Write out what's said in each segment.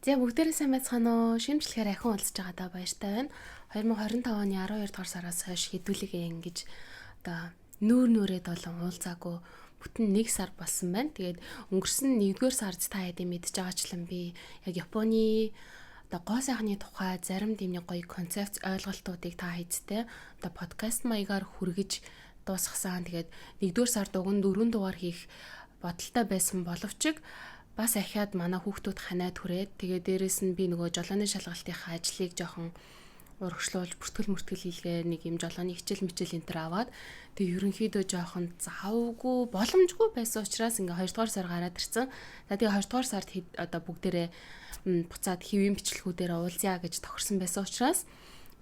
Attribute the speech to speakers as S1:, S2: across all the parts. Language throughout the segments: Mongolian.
S1: За, бүгдээрээ сайн байцгаана уу? Шимжлэхээр ахин уулзж байгаадаа баяртай байна. 2025 оны 12 дугаар сараас хойш хэдүүлгээ ингэж одоо нүүр нүрээ долон уулзаагүй бүтэн 1 сар болсон байна. Тэгээд өнгөрсөн 1-р сард та хэдийн мэдж байгаачлан би яг Японы одоо гоо сайхны тухай зарим тийм нэг гоё концепт ойлголтуудыг та хэдтэй одоо подкаст маягаар хүргэж дуусгасан. Тэгээд 1-р сард уг нь 4 дугаар хийх бодолтой байсан боловч бас ахиад манай хүүхдүүд ханаад хүрээд, тэгээ дээрэс нь би нөгөө жолооны шалгалтынхаа ажлыг жоохон урагшлуулж, бүртгэл мөртгэл хийлгээ, нэг юм жолооны хичээл мичээл энэ төр аваад, тэгээ ерөнхийдөө жоохон завгүй, боломжгүй байсан учраас ингээ 2 дугаар сар гараад ирсэн. За, тэгээ 2 дугаар сард одоо бүгдээрээ буцаад хэвийн бичлэгүүдээр уулзъя гэж тохирсон байсан учраас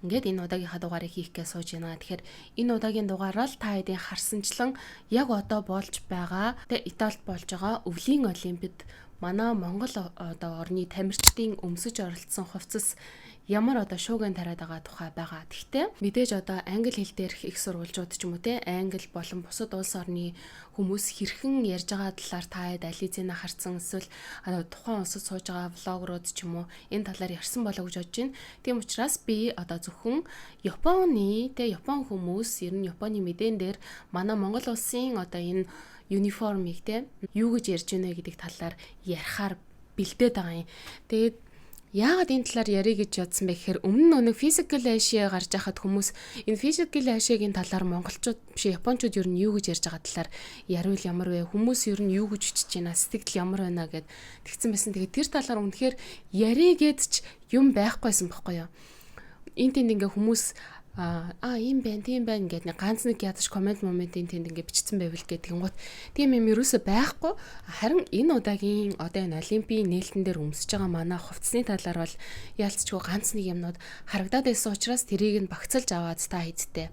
S1: ингээд энэ удаагийнхаа дугаарыг хийх гэж сууж байна. Тэгэхээр энэ удаагийн дугаараар л та хэдийн харсанчлан яг одоо болж байгаа, тэ, Италид болж байгаа өвлийн олимпиад манай Монгол одоо орны тамирчдын өмсөж оролцсон хувцас ямар одоо шуугиан тариад байгаа тухай байгаа. Гэхдээ мэдээж одоо англи хэл дээрх их сурвалжууд ч юм уу, те, англи болон бусад улс орны хүмүүс хэрхэн ярьж байгаа талаар та хэд ализина харсан, эсвэл тухайн улсад сууж байгаа влогерууд ч юм уу, энэ талаар ярьсан болоо гэж бодож байна. Тийм учраас би одоо зөвхөн Японы, те, Япон хүмүүс, ер нь Японы мэдээн дээр манай Монгол улсын одоо энэ униформыг, те, юу гэж ярьж байна гэдэг талаар ярихаар бэлдээд байгаа юм. Тэгээд яагаад энэ талаар ярих гэж бодсон бэ гэхээр өмнө нь нэг Physical Asia гарч байхад хүмүүс энэ Physical Asia-гийн талаар монголчууд биш, японочууд ер нь юу гэж ярьж байгаа талаар яриул ямар вэ? Хүмүүс ер нь юу гэж бичиж байна? Сэтгэл ямар байна гэд тэгсэн байсан. Тэгээд тэр талаар үнэхээр ярих гээд ч юм байхгүйсэн бохгүй юу? Энэ тэнд ингээ хүмүүс аа, ийм байна, тийм байна гэдэг нэг ганц нэг ядаж comment моментын тэнд ингээ бичсэн байвал гэх тэгэнгүүт тийм юм ерөөсөө байхгүй. Харин энэ удаагийн одоо энэ олимпийн нээлтэн дээр өмсөж байгаа манай хувцсны талаар бол яалцчгүй ганц нэг юмнууд харагдаад байсан учраас тэрийг нь багцалж аваад та хэдтэй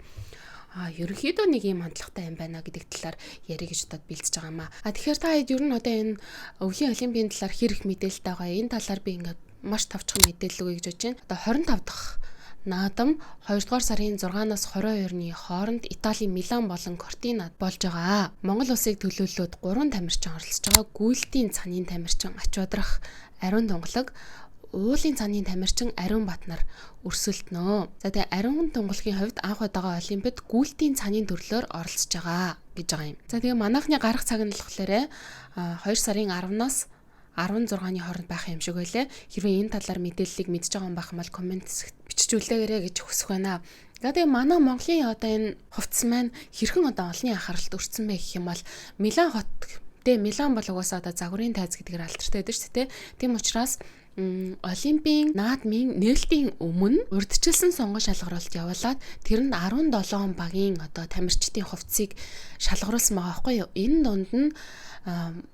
S1: ерөнхийдөө нэг юм хандлагатай юм байна гэдэг талаар ярих гэж бодоод бэлдэж байгаа юм аа. А тэгэхээр та хэд ер нь одоо энэ өвлийн олимпийн талаар хэр их мэдээлэлтэй байгаа? Энэ талаар би ингээд маш товчхон мэдээлэл өгье гэж бодож байна. Одоо 25 дахь наадам 2 дугаар сарын 6-наас 22-ны хооронд Италийн Милан болон Кортинад болж байгаа. Монгол улсыг төлөөлөөд 3 тамирчин оролцож байгаа. Гүйлтийн цанын тамирчин Ачбадрах Ариун Тунгалаг, уулын цанын тамирчин Ариун Батнар өрсөлдөнө. За, тэгээ Ариун Тунгалагийн хувьд анх удаага Олимпиад гүйлтийн цанын төрлөөр оролцож байгаа гэж байгаа юм. За, тэгээ манайхны гарах цаг нь болохоор 2 сарын 10-наас 16-ны хооронд байх юм шиг байлаа. Хэрвээ энэ талаар мэдээллийг мэдж байгаа юм байх юм бол comment бичиж үлдээгээрэй гэж хүсэх байна. За, тэгээ манай Монголын одоо энэ хувцас маань хэрхэн одоо олонний анхааралд өртсөн бэ гэх юм бол Милан хот, тэ, Милан бол угаасаа одоо загварын тайз гэдгээр алдартай байдаг шүү дээ. Тийм учраас Олимпийн наадмын нээлтийн өмнө урьдчилсан сонгон шалгаруулалт явуулаад, тэрэнд 17 багийн одоо тамирчдын хувцсыг шалгаруулсан байгаа байхгүй юу? Энэ дунд нь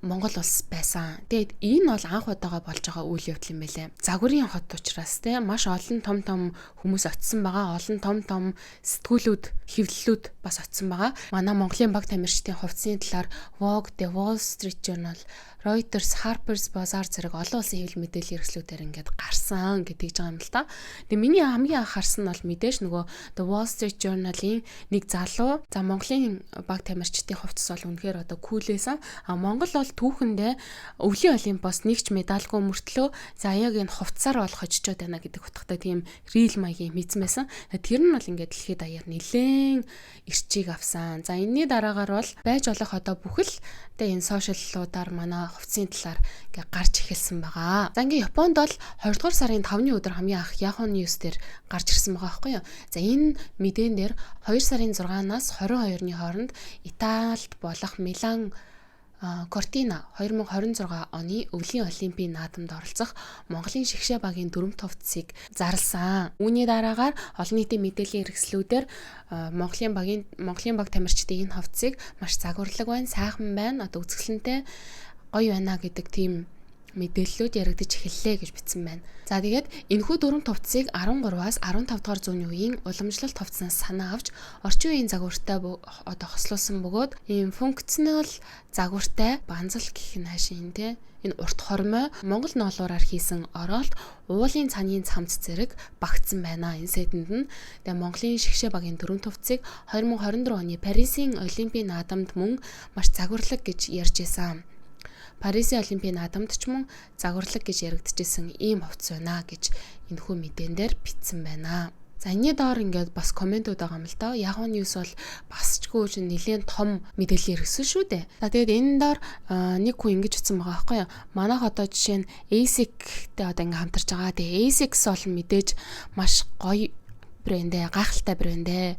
S1: Монгол улс байсан. Тэгээд энэ бол анх удаага болж байгаа үйл явдал юм байлээ. Загварын хот учраас, те, маш олон том том хүмүүс очисон байгаа. Олон том том сэтгүүлүүд, хэвлэлүүд бас очисон байгаа. Манай Монголын баг тамирчдын хувцсны талаар Vogue, The Wall Street Journal, Reuters, Harper's Bazaar зэрэг олон улсын хэвлэл мэдээллийн хэрэгслүүдээр ингээд гарсан гэдэг байгаа юм л та. Тэгээ миний хамгийн анх харсан нь бол мэдээж нөгөө The Wall Street Journal-ийн нэг залуу, за, Монголын баг тамирчдын хувцас бол үнэхээр одоо cool байсан. А Монгол бол түүхэндээ өвлийн олимпиос нэг ч медальгүй мөртлөө, за, яг энэ хувцсаар бол хожичоод байна гэдэг утгатай тийм reel маягийн хийцэн байсан. Тэр нь бол ингээд дэлхийд даяар нэлээн эрчийг авсан. За, энэний дараагаар бол байж болох одоо бүхэл тэгээ энэ social луудаар манай хувцсны талаар ингээ гарч эхэлсэн байгаа. За, ингээ Японд бол 2 дугаар сарын 5-ны өдөр хамгийн анх Yahoo News дээр гарч ирсэн байгаа байхгүй юу? За, энэ мэдээн дээр 2 сарын 6-наас 22-ны хооронд Италид болох Милан Кортина 2026 оны өвлийн олимпийн наадамд оролцох Монголын шигшээ багийн дөрөв хувцсыг зарласан. Үүний дараагаар олон нийтийн мэдээллийн хэрэгслүүдээр Монголын баг тамирчдын энэ хувцсыг маш загварлаг байна, сайхан байна, одоо үзэсгэлэнтэй гоё байна гэдэг тийм мэдээллүүд яригдаж эхэллээ гэж бичсэн байна. За, тэгээд энэхүү дөрвөн хувцсыг 13-аас 15 дугаар зууны үеийн уламжлалт хувцснаас санаа авч орчин үеийн загвартай одоо хослуулсан бөгөөд ийм функционал загвартай банзал гэх нь хаашийн, те, энэ урт хормой, Монгол ноолуураар хийсэн ороолт, уулын цанын цамц зэрэг багтсан байна энэ сетэнд нь. Тэгээ Монголын шигшээ багийн дөрвөн хувцсыг 2024 оны Парисын Олимпийн наадамд мөн маш загварлаг гэж ярьж байсан. Парисын Олимпийн наадамд ч мөн загварлаг гэж яригдчихсэн ийм хувцас байна гэж энэхүү мэдээн дээр бичсэн байна. За, энэний доор ингээд бас комментууд байгаа юм л доо. Yahoo News бол бас ч гоо чинь нэлээд том мэдээлэл хэрэгсэн шүү дээ. За, тэгээд энэ доор нэг хүн ингэж утсан байгаа байхгүй юу? Манайх одоо жишээ нь ASICS-тэй одоо ингээ хамтарч байгаа. Тэгээ ASICS бол мэдээж маш гоё брэнд ээ, гайхалтай брэнд ээ.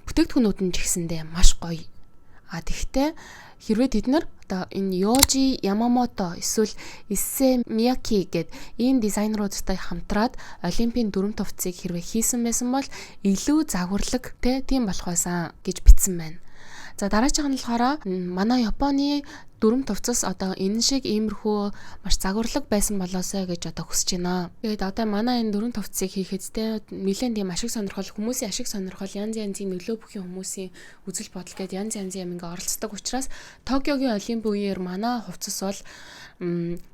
S1: Бүтээгдэхүүнүүд нь ч гэсэндээ маш гоё. А тэгвэл хэрвээ тэд нар одоо энэ Yohji Yamamoto эсвэл Issey Miyake гэд ийм дизайнеруудтай хамтраад Олимпийн дүрэмт хувцсыг хэрвээ хийсэн байсан бол илүү загварлаг те, тийм болох байсан гэж бичсэн байна. За, дараачих нь болохоор манай Японы дүрэмт хувцас одоо энэ шиг иймэрхүү маш загварлаг байсан болоосой гэж одоо хүсэж байна. Тэгээд одоо манай энэ дүрэмт хувцсыг хийхэд те, нэлээд тийм ашиг сонирхол, хүмүүсийн ашиг сонирхол, янз янзын нөлөө бүхий хүмүүсийн үзэл бодол гээд янз янзын юм ингээ оролцдог учраас Токиогийн Олимп үеэр манай хувцас бол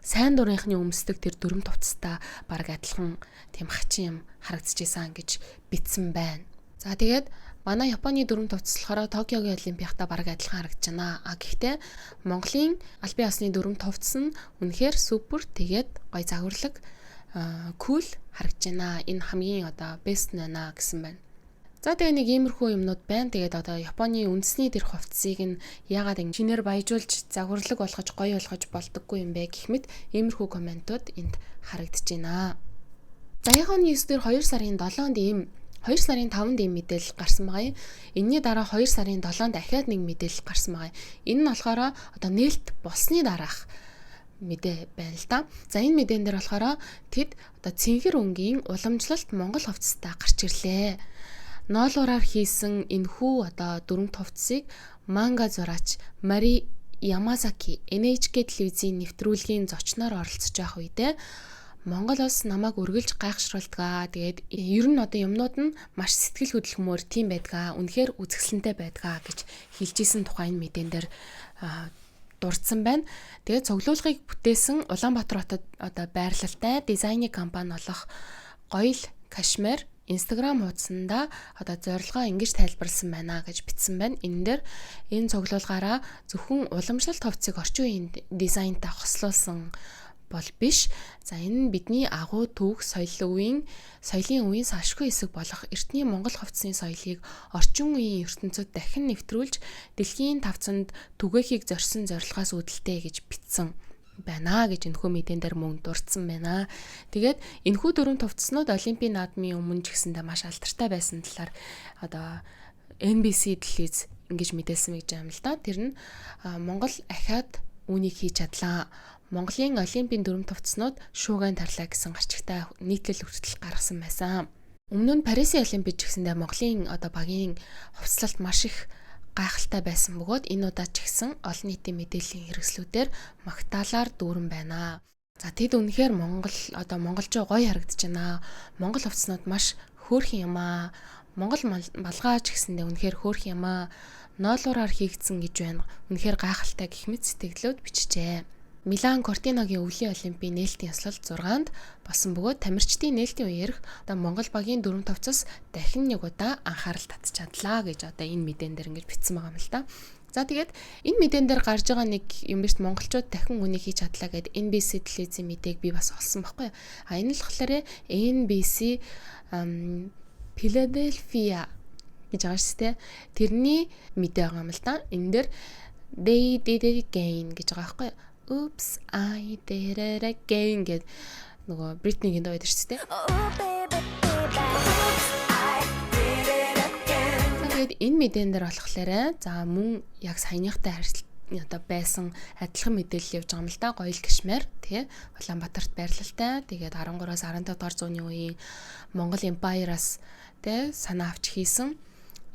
S1: сайн дурынхны өмсдөг тэр дүрэмт хувцастай баг адилхан тийм хачин юм харагдчихсан гэж бичсэн байна. За, тэгээд манай Японы дүрэмт хувцас болохоор Токиогийн Олимпиадтай бараг адилхан харагдаж байна. А гэхдээ Монголын албан ёсны дүрэмт хувцас нь үнэхээр супер, тэгээд гоё загварлаг, cool харагдаж байна. Энэ хамгийн одоо best нь байна гэсэн байна. За, тэгээ нэг иймэрхүү юмнууд байна. Тэгээд одоо Японы үндэсний тэр хувцсыг нь яагаад ингэ шинээр баяжуулж, загварлаг болгож, гоё болгож болдоггүй юм бэ гэх мэт иймэрхүү комментууд энд харагдаж байна. За, Yahoo News дээр 2 сарын 7-нд ийм, 2 сарын 5-нд ийм мэдээлэл гарсан байгаа юм. Энэний дараа 2 сарын 7-нд дахиад нэг мэдээлэл гарсан байгаа юм. Энэ нь болохоор одоо нээлт болсны дараах мэдээ байна л да. За, энэ мэдээн дээр болохоор тэд одоо цэнхэр өнгийн уламжлалт монгол хувцастай гарч ирлээ. Ноолуураар хийсэн энэхүү одоо дүрэмт хувцсыг манга зураач Мари Ямазаки NHK телевизийн нэвтрүүлгийн зочноор оролцож байх үедээ "Монгол улс намайг үргэлж гайхшруулдаг. Тэгээд ер нь одоо юмнууд нь маш сэтгэл хөдлөмөр тийм байдгаа. Үнэхээр үзэсгэлэнтэй байдгаа" гэж хэлжсэн тухай энэ мэдээн дээр дурдсан байна. Тэгээд цуглуулгыг бүтээсэн Улаанбаатар хотод одоо байрлалтай дизайны компани болох Гоёл Кашмир Instagram хуудсандаа одоо зорилгоо ингэж тайлбарласан байна гэж бичсэн байна. Энэ дээр энэ цуглуулгаараа зөвхөн уламжлалт хувцсыг орчин үеийн дизайнтай хослуулсан бол биш. За, энэ нь бидний агуу түүх соёлын үеийн салшгүй хэсэг болох эртний монгол хувцсны соёлыг орчин үеийн ертөнцөд дахин нэвтрүүлж дэлхийн тавцанд түгээхийг зорьсон зорилгоос үүдэлтэй гэж бичсэн байна гэж энэхүү мэдээн дээр мөн дурдсан байна. Тэгээд энэхүү дүрэмт хувцаснууд Олимпийн наадмын өмнө ч гэсэндээ маш алдартай байсан талаар одоо NBC телевиз ингэж мэдээлсэн гэж юм л да. Тэр нь Монгол ахиад үүнийг хийж чадлаа. Монголын Олимпийн дүрэмт хувцаснууд шуугиан тарлаа гэсэн гарчигтай нийтлэл хүртэл гаргасан байсан. Өмнө нь Парисын Олимпиад ч гэсэндээ Монголын одоо багийн хувцлалт маш их гайхалтай байсан бөгөөд энэ удаа ч гэсэн олон нийтийн мэдээллийн хэрэгслүүдээр магтаалаар дүүрэн байна. За, тэд үнэхээр Монгол одоо монголчуу гоё харагдаж байна. Монгол хувцснууд маш хөөрхөн юм аа. Монгол малгай ч гэсэндээ үнэхээр хөөрхөн юм аа. Ноолуураар хийгдсэн гэж байна. Үнэхээр гайхалтай гэх мэт сэтгэлдлүүд бичжээ. Милан Кортинагийн өвлийн олимпийн нээлтийн ёслол 6-нд болсон бөгөөд тамирчдын нээлтийн үеэрх одоо Монгол багийн дүрэмт хувцас дахин нэг удаа анхаарал татчихадлаа гэж одоо энэ мэдээн дээр ингэж бичсэн байгаа юм л да. За, тэгээд энэ мэдээн дээр гарч байгаа нэг юм биш, монголчууд дахин үнийг хийж чадлаа гэд NBC телевизийн мэдээг би бас олсон байхгүй. А энэ л болохоор NBC Philadelphia гэж байгаа шүү дээ. Тэрний мэдээ байгаа юм л да. Энэ дээр "They did it again" гэж байгаа байхгүй. "Oops, I did it again" гэд нөгөө Бритнигийн дуу байдаг шүү дээ. За, тэгээд энэ мэдээн дээр болохоор за мөн яг саяныхтай одоо байсан адилхан мэдээлэл явж байгаа юм л да. Гоёл Кашмир тий, Улаанбаатарт байрлалтай. Тэгээд 13-аас 15 дугаар зууны үеийн Монгол Empire-аас тий санаа авч хийсэн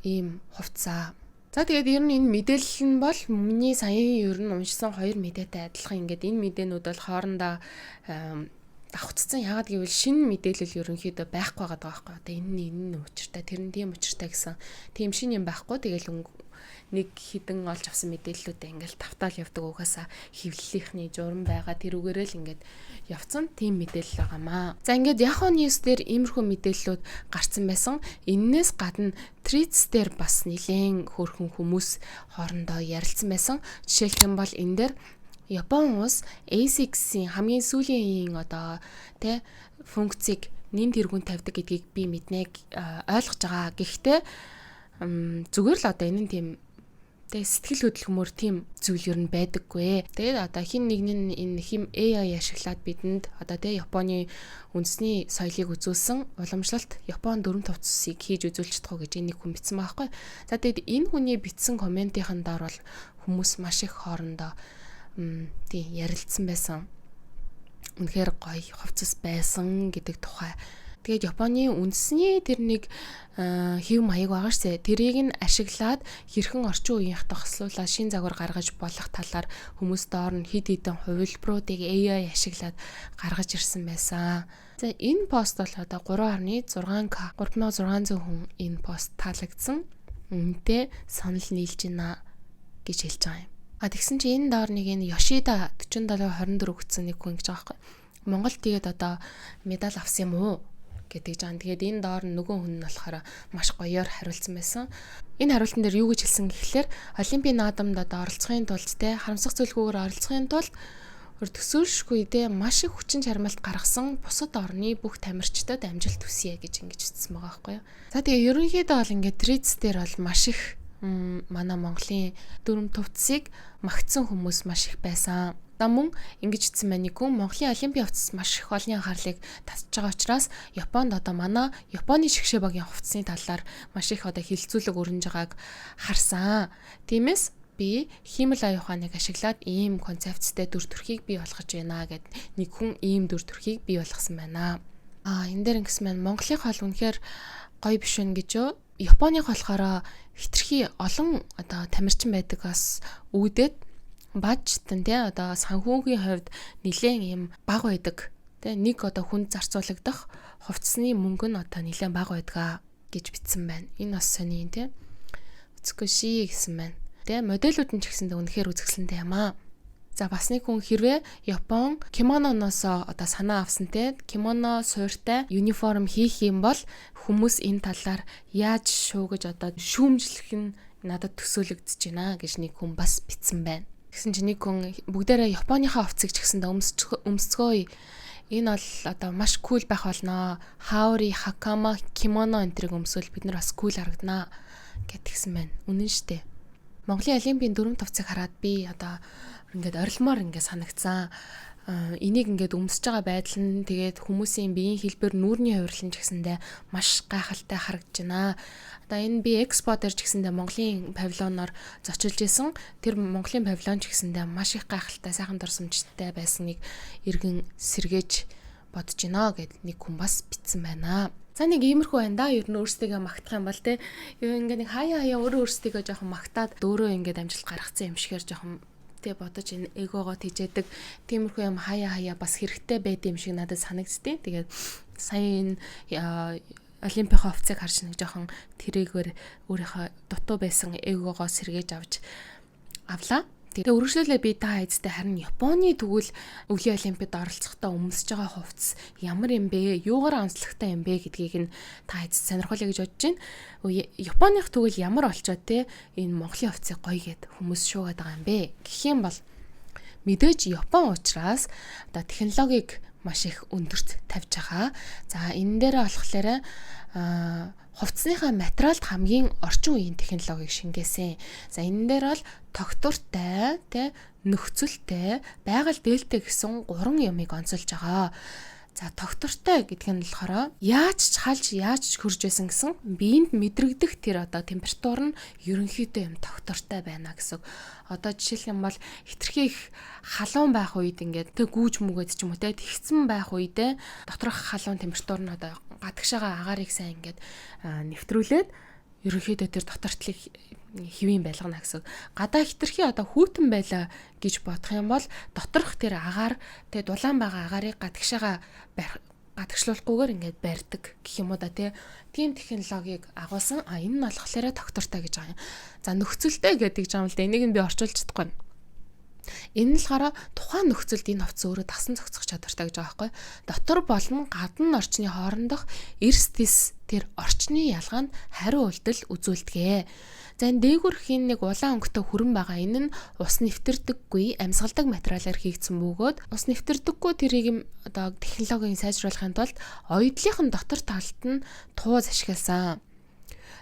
S1: ийм хувцас. За, тэгээд ер нь энэ мэдээлэл нь бол миний саяын ер нь уншсан хоёр мэдээтэй адилхан, ингээд энэ мэдээнүүд бол хоорондоо давхцсан. Яагаад гэвэл шинэ мэдээлэл ерөнхийдөө байхгүй байгаа байхгүй. Одоо энэ нь энэ нь учиртай, тэр нь тийм учиртай гэсэн тийм шинэ юм байхгүй. Тэгэл нэг хэдэн олж авсан мэдээллүүдээ ингээл тавтаал явдаг, угаасаа хэвлэлийнхний журам байгаа, тэрүүгээрээ л ингээд явцсан тийм мэдээлэл байгаамаа. За, ингээд Yahoo News дээр иймэрхүү мэдээллүүд гарцсан байсан. Эннээс гадна Threads дээр бас нэлээд хөөрхөн хүмүүс хоорондоо ярилцсан байсан. Жишээлх юм бол энэ дээр Япон улс ASICS-ийн хамгийн сүүлийн одоо тэ функцийг нэн тэргүүн тавьдаг гэдгийг би мэднэ, ойлгож байгаа. Гэхдээ зүгээр л одоо энэ нь тийм тэгээ сэтгэл хөдлөмөр тийм зүйл ер нь байдаггүй. Тэгээд одоо хин нэг нь энэ хим AI ашиглаад бидэнд одоо тэгээ Японы үндэсний соёлыг үзүүлсэн уламжлалт Япон дөрвөн хувцсыг хийж үзүүлж чадах уу гэж энэ нэг хүн бичсэн байхгүй. За, тэгээд энэ хүний бичсэн комментийн доор бол хүмүүс маш их хоорондоо тийм ярилцсан байсан. Үнэхээр гоё хувцас байсан гэдэг тухай. Тэгээд Японы үндэсний тэр нэг хэв маяг байгаа шээ. Тэрийг нь ашиглаад хэрхэн орчин үеийнх тохислуулаад шин загвар гаргаж болох талаар хүмүүс доор нь хэд хэдэн хувилбаруудыг AI ашиглаад гаргаж ирсэн байсан. За, энэ пост бол одоо 3.6К, 3600 хүн энэ пост таалагдсан. Үнэтэй санал нийлж байна гэж хэлж байгаа юм. А тэгсэн чинь энэ доор нэг энэ Йошида 47 24 гэсэн нэг хүн гэж байгаа байхгүй. Монгол тэгээд одоо медаль авсан юм уу гэдэг жаан. Тэгээд энэ доор нөгөө хүн нь болохоор маш гоёор хариулсан байсан. Энэ хариултан дээр юу гэж хэлсэн гэхлээр Олимпийн наадамд одоо оролцохын тулд, те, харамсах зүйлгүйгээр оролцохын тулд төсөөлшгүй, те, маш их хүчин чармайлт гаргасан бусад орны бүх тамирчдад амжилт хүсье гэж ингэж хэлсэн байгаа байхгүй юу. За, тэгээ ерөнхийдөө бол ингээд Threads дээр бол маш их манай Монголын дүрм тувцыг магтсан хүмүүс маш их байсан. За, мөн ингэж хэлсэн байна нэг хүн: Монголын олимпийн хувцас маш их олон анхаарлыг татж байгаа учраас Японд одоо манай Японы шигшээ багийн хувцсны талаар маш их одоо хилцүүлэг өрнөж байгааг харсан. Тиймээс би хиймэл оюун ухааныг ашиглаад ийм концепцтэй дүр төрхийг бий болгож байна гэд нэг хүн ийм дүр төрхийг бий болгосон байна. А энэ дээр ингэсэн байна. Монголын хол үнэхээр гоё биш вэ гэж юу? Японых болохоор хитрхи олон одоо тамирчин байдаг, бас үүдээд budget нь, тий, одоо санхүүгийн хувьд нэлээд юм бага байдаг. Тэ, нэг одоо хүнд зарцуулагдах хувцсны мөнгө нь одоо нэлээд бага байдгаа гэж бичсэн байна. Энэ бас сони, тий. 美しい гэсэн байна. Тэ, модельүүд нь ч гэсэндээ үнэхээр үзэсгэлэнтэй юм аа. За, бас нэг хүн хэрвээ Япон кимононоос одоо санаа авсан, те, кимоно суурьтай униформ хийх юм бол хүмүүс энэ талаар яаж шуугаж одоо шүүмжлэх нь надад төсөөлөгдөж байна гэж нэг хүн бас бичсэн байна. Тэгсэн чинь нэг хүн бүгдээрээ Японыхаа хувцсыг ч гэсэндээ өмсцгөөе. Энэ бол одоо маш cool байх болно. Хаори, хакама, кимоно энэ тэрийг өмсвөл бид нар бас cool харагданаа гэтгсэн байна. Үнэн штэ. Монголын олимпийн дөрвөн хувцсыг хараад би одоо ингээд орилмоор ингээд санагцсан. Энийг ингээд өмсөж байгаа байдал нь, тэгээд хүмүүсийн биеийн хэлбэр, нүүрний хувирлан ч гэсэндээ маш гайхалтай харагдаж байна. Одоо энэ би экспо дээр ч гэсэндээ Монголын павильоноор зочилж исэн. Тэр Монголын павильон ч гэсэндээ маш их гайхалтай, сайхан дурсамжтай байсныг эргэн сэргээж бодож байна гэд нэг хүн бас бичсэн байна. За, нэг иймэрхүү байна да. Ер нь өөрсдийгөө магтах юм бол, те, юу ингээ нэг хаяа хаяа өөрөө өөрсдийгөө жоохон магтаад өөрөө ингээд амжилт гаргацсан юм шигээр жоохон, тэ, бодож энэ эгогоо тэжээдэг тиймэрхүү юм хаяа хаяа бас хэрэгтэй байд юм шиг надад санагддیں۔ Тэгээд сая энэ олимпийн хувцсыг харж нэг жоохон тэрээгээр өөрийнхөө дутуу байсан эгогоо сэргээж авч авлаа. Тэгээ үргэлжлүүлээ би та эцтэй харин Японы тэгвэл өвлийн олимпиад оролцохдоо өмсөж байгаа хувцас ямар юм бэ? Юугаар онцлогтой юм бэ гэдгийг нь та эцэд сонирхолтой гэж бодож байна. Японых тэгвэл ямар олчоод, те, энэ Монголын хувцсыг гоё гэд хүмүүс шуугаад байгаа юм бэ? Гэх юм бол мэдээж Япон учраас одоо технологиг маш их өндөрт тавьж байгаа. За, энэ дээр болохоор хувцсныхаа материалд хамгийн орчин үеийн технологиг шингээсэн. За, энэ дээр бол тогтвортой, тэ, нөхцөлтэй, байгаль дээлтэй гэсэн гурван юмыг онцолж байгаа. За, тогтвортой гэдэг нь болохоор яаж ч халж, яаж ч хөрж байсан гэсэн биеинд мэдрэгдэх тэр одоо температур нь ерөнхийдөө юм тогтвортой байна гэсэн. Одоо жишээлх юм бол хитрхи их халуун байх үед ингээд тэг гүүж мүгээд ч юм уу, те, тэгсэн байх үедээ доторх халуун температур нь одоо гадагшаага агаарыг сайн ингээд нэвтрүүлээд ерөнхийдөө тэр дотортлыг хэвийн байлгана гэсэн. Гадаа хитрхи одоо хүйтэн байлаа гэж бодох юм бол доторх тэр агаар, тэгээ дулаан байгаа агаарыг гадагшаага гадагшлуулахгүйгээр ингээд барьдаг гэх юм уу да, тий. Тийм технологиг агуулсан. А энэ нь болохоор тогтвортой гэж байгаа юм. За, нөхцөлтэй гэдэг юм л да. Энийг нь би орчуулж чадахгүй. Энэ нь болохоор тухайн нөхцөлд энэ хувцас өөрөө дасан зохицох чадвартай гэж байгаа байхгүй. Дотор болон гадна орчны хоорондох эрс тэс тэр орчны ялгаанд хариу үйлдэл үзүүлдэг. За, энэ дээгүүрхийн нэг улаан өнгөтэй хүрэн байгаа. Энэ нь ус нэвтэрдэггүй амьсгалдаг материалаар хийгдсэн бөгөөд ус нэвтэрдэггүй тэрийг одоо технологийн сайжруулахын тулд оёдлынх нь дотор талд нь туаз ашигласан.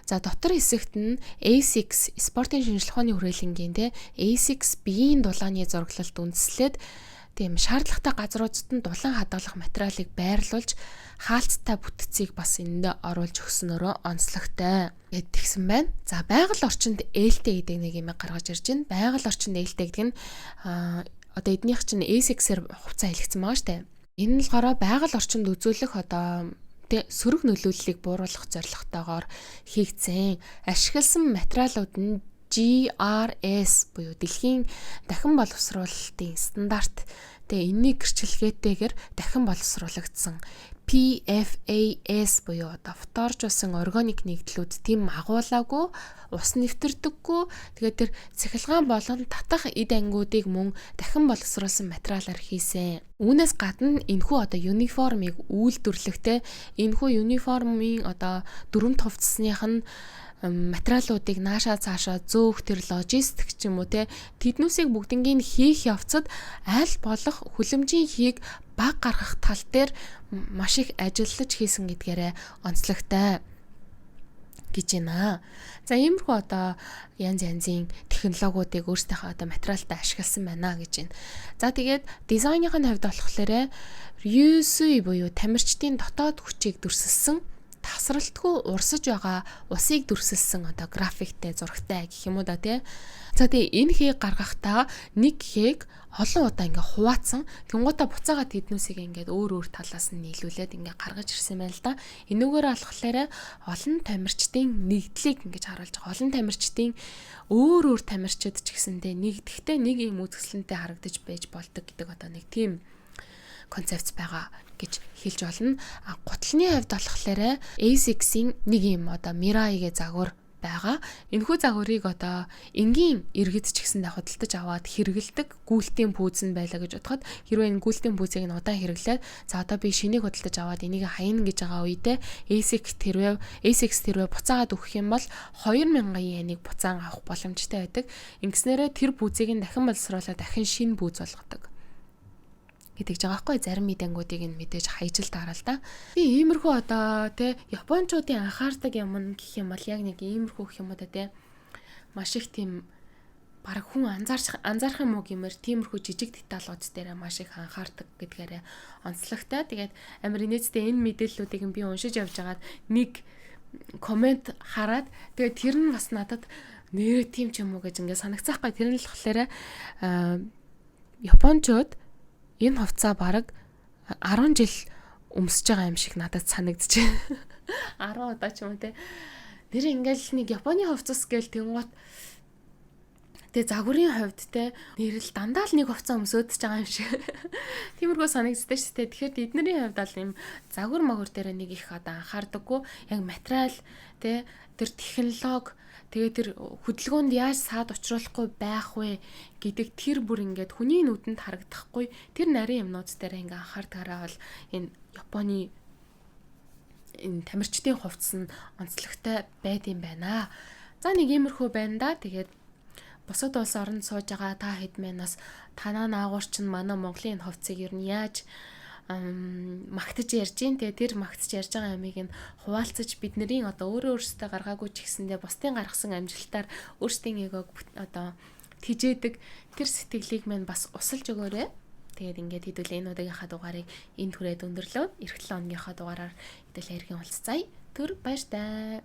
S1: За, дотор хэсэгт нь ASICS спортын шинжлэх ухааны хүрээлэнгийн те ASICS биеийн дулааны зураглалд үндэслээд тийм шаардлагатай газруудад нь дулаан хадгалах материалыг байрлуулж, хаалттай бүтцийг бас энд оруулж өгснөөрөө онцлогтой гэдгийгсэн байна. За, байгаль орчинд ээлтэй гэдэг нэг юм гаргаж ирж байна. Байгаль орчинд ээлтэй гэдэг нь одоо эднийх чинь ASICS-ээр хувцас хэлэгдсэн байгаа штэ. Энэ нь болохоор байгаль орчинд үзүүлэх одоо сөрөг нөлөөллийг бууруулах зорилготойгоор хийгдсэн. Ашигласан материалууд нь GRS буюу дэлхийн дахин боловсруулалтын стандарт, тэгээ энэний гэрчлэгээтэйгээр дахин боловсруулагдсан, PFAS буюу одоо фторжуулсан органик нэгдлүүд тийм агуулаагүй, ус нэвтэрдэггүй, тэгээд тэр цахилгаан болон татах эд ангиудыг мөн дахин боловсруулсан материалаар хийсэн. Үүнээс гадна энэхүү одоо униформыг үйлдвэрлэхдээ энэхүү униформын одоо дүрэмт хувцсных нь материалуудыг наашаа цаашаа зөөх тэр логистик ч юм уу те, тэднүүсийг бүгднгийг хийх явцад аль болох хүлэмжийн хийг баг гаргах тал дээр маш их ажиллаж хийсэн гэдгээрээ онцлогтой гэж байна. За, иймэрхүү одоо янз янзын технологиудыг өөрсдийнхөө одоо материалтай ашигласан байна гэж байна. За, тэгээд дизайных нь хувьд болохоор Ryusui буюу тамирчдын дотоод хүчийг дүрсэлсэн, тасралтгүй урсаж байгаа усыг дүрсэлсэн одоо графиктэй, зурагтай гэх юм уу да тий. За, тэгээ энэ хээг гаргахдаа нэг хээг олон удаа ингээ хуваацсан. Тэнгуудаа буцаагаад тэднүүсийг ингээд өөр өөр талаас нь нийлүүлээд ингээ гаргаж ирсэн байна л да. Энүүгээр болохоор олон тамирчдын нэгдлийг ингэж харуулж байгаа. Олон тамирчдын, өөр өөр тамирчид ч гэсэндээ нэгдэхдээ нэг юм үзэсгэлэнтэй харагдаж байж болдог гэдэг одоо нэг тийм концепц байгаа гэж хэлж болно. А гутлын хувьд болохоор ASICS-ийн нэг юм одоо Mirai-гээ загвар байгаа. Энэхүү загварыг одоо энгийн иргэд ч гэсэндээ худалдаж аваад хэрэгэлдэг гүйлтийн пүүз нь байлаа гэж бодоход, хэрвээ энэ гүйлтийн пүүзийг нь удаан хэрэглээд, за, одоо би шинийг худалдаж аваад энийг хаяна гэж байгаа үедээ ASICS тэрвээ буцаагаад өгөх юм бол 2000 йенийг буцаан авах боломжтой байдаг. Ингэснээрээ тэр пүүзийг нь дахин боловсруулаад дахин шинэ пүүз болгодог гэдэг жаа байхгүй, зарим мэдэнгүүдийг нь мэдээж хайж л таарал да. Би иймэрхүү одоо те японочдын анхаардаг юм гэх юм бол яг нэг иймэрхүү гэх юм уу да те, маш их тийм баг хүн анзаарч анзаарах юм уу гэмээр тиймэрхүү жижиг деталууд дээр маш их анхаардаг гэдгээрээ онцлогтой. Тэгээд амар инээдтэй энэ мэдээллүүдийг би уншиж явж байгаад нэг comment хараад, тэгээд тэр нь бас надад нэрээ тийм ч юм уу гэж ингээ санагцаахгүй. Тэр нь л болохоор японочууд энэ хувцаа бараг 10 жил өмсөж байгаа юм шиг надад санагдчих. 10 удаа ч юм уу те. Нэр ингээл нэг Японы хувцас гээл тэнгуут тэгээ загварын хувьд те нэрэл дандаа л нэг хувцас өмсөөд ч байгаа юм шиг. Тиймэрхүү санагддаг шүү дээ. Тэгэхээр эднэрийн хувьд бол юм загвар магвар дээр нэг их одоо анхаардаггүй. Яг материал те, тэр технологи, тэгээ тэр хөдөлгөөнд яаж саад учруулахгүй байх вэ гэдэг тэр бүр ингээд хүний нүдэнд харагдахгүй тэр нарийн юмнууд дээр ингээ анхаардгаараа бол энэ Японы энэ тамирчдын хувцас нь онцлогтой байд юм байна. За, нэг иймэрхүү байна да. Тэгээд бусад улс оронд сууж байгаа та хэд мэн бас танаа наагур чинь манай Монголын энэ хувцсыг ер нь яаж магтаж ярьж гин, тэгээ тэр магтаж ярьж байгаа юмыг нь хуваалцаж, бидний одоо өөрөө өөрсдөө гаргаагүй ч гэсэндээ бусдын гаргасан амжилтаар өөрсдийн эгог одоо тижээдэг тэр сэтгэлийг мань бас усалж өгөөрэй. Тэгээд ингээд хэдүүлээ энэ удаагийнхаа дугаарыг энэ түрээд өндөрлөө. Ирэх 7 хоногийнхаа дугаараар хэдүүлээ эргэн уулзцаая. Түр баяртай.